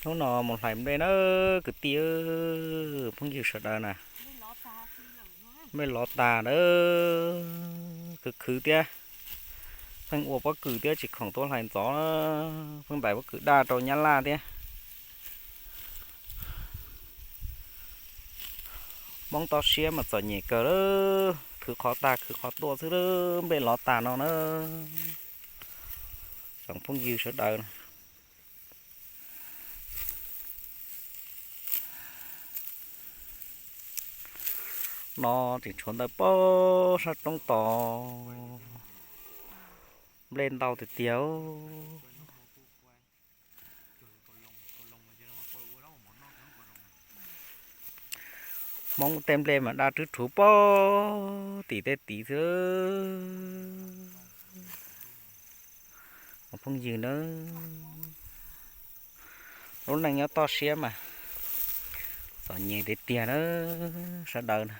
Hnub no mus hlais nplej na kwv tij, phooj ywg sawv daws na. Nplej lov tas lawm, khwv khwv thiab. Pheej ua pob kws thiab tsis khoom tuaj hlais ntxov, pheej ntais pob kws daj rau nyab laj thiab. Hmoob toj siab mas txom nyem kawg, khwv qhov tag khwv qhov tuaj xwb, nplej lov tas no na. Tsoom phooj ywg sawv daws, no tseem tshuav ntawm pem sab roob tod, nplej ntau tiag tiag. Hmoob tej nplej mas daj rwb rhuv pem tim tej tid xwb. Phooj ywg na, lub neej nyob toj siab mas txom nyem tiag tiag na sawv daws na.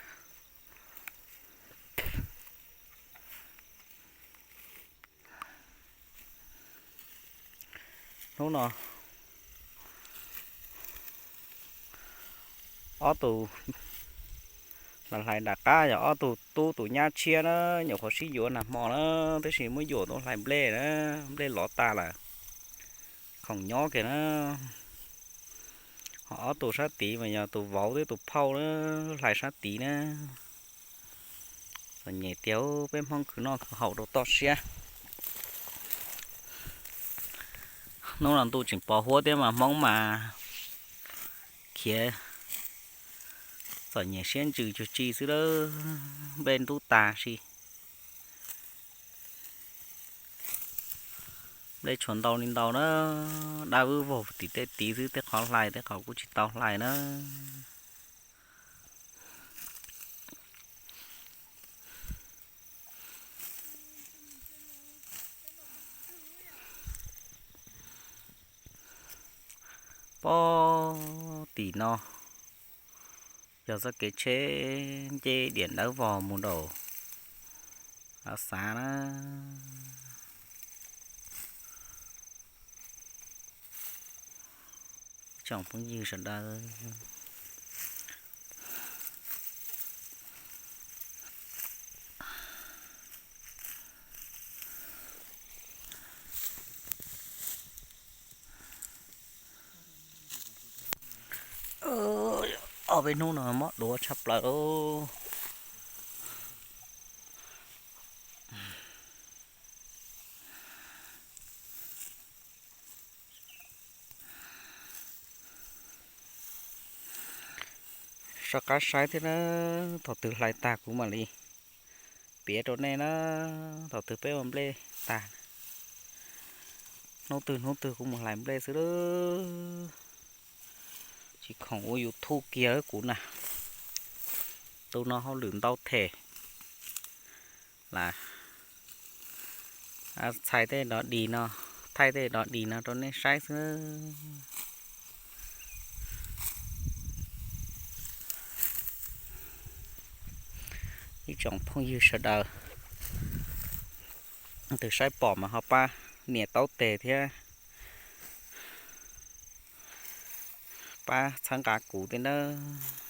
Hnub no ob tug hlais nram qab yog ob tug tub tus nyab tshiab na, nyuam qhuav sib yuav nag hmo na, tab sis muab yuam tuaj hlais nplej na, nplej lov tas lawm, khoom nyob kiag na. Ho ob tug sab tid mas yog tus vauv thiab tus phauj na, hlais sab tid na. Txom nyem tiag, peb Hmoob khwv noj khwv haus rau toj siab. Hnub no ntuj tseem pos huab thiab mas Hmoob mas khiav txom nyem siab ntsws cuag tsi xwb lawm, nplej ntub tas si. Nplej tshuav ntau li ntau na, daj vwb vog tim tej tid xwb, tej qhov hlais tej qhov kuj tsis tau hlais na. Pem tim no yog txoj kev tsheb nce diam dawb vog mus rau Av Xav na. Tsoom phooj ywg sawv daws, ob peb hnub no mob duav tshaj plaws lauj. Soj qab saib thiab na, thaum twg hlais tag kuv mam li piav rau nej na, thaum twg peb ua nplej tag. Hnub twg hnub twg kuv mus hlais nplej xwb, tsis khoom ua YouTube kiag kuv na. Tus no hauj lwm ntau them, lam txhais tej dog dig no, thaij tej dog dig no rau nej saib xwb. Ib tsoom phooj ywg sawv daws, tus saib pom mas ho pab nias taub tes thiab pab txhawb nqa kuv thiab nawb.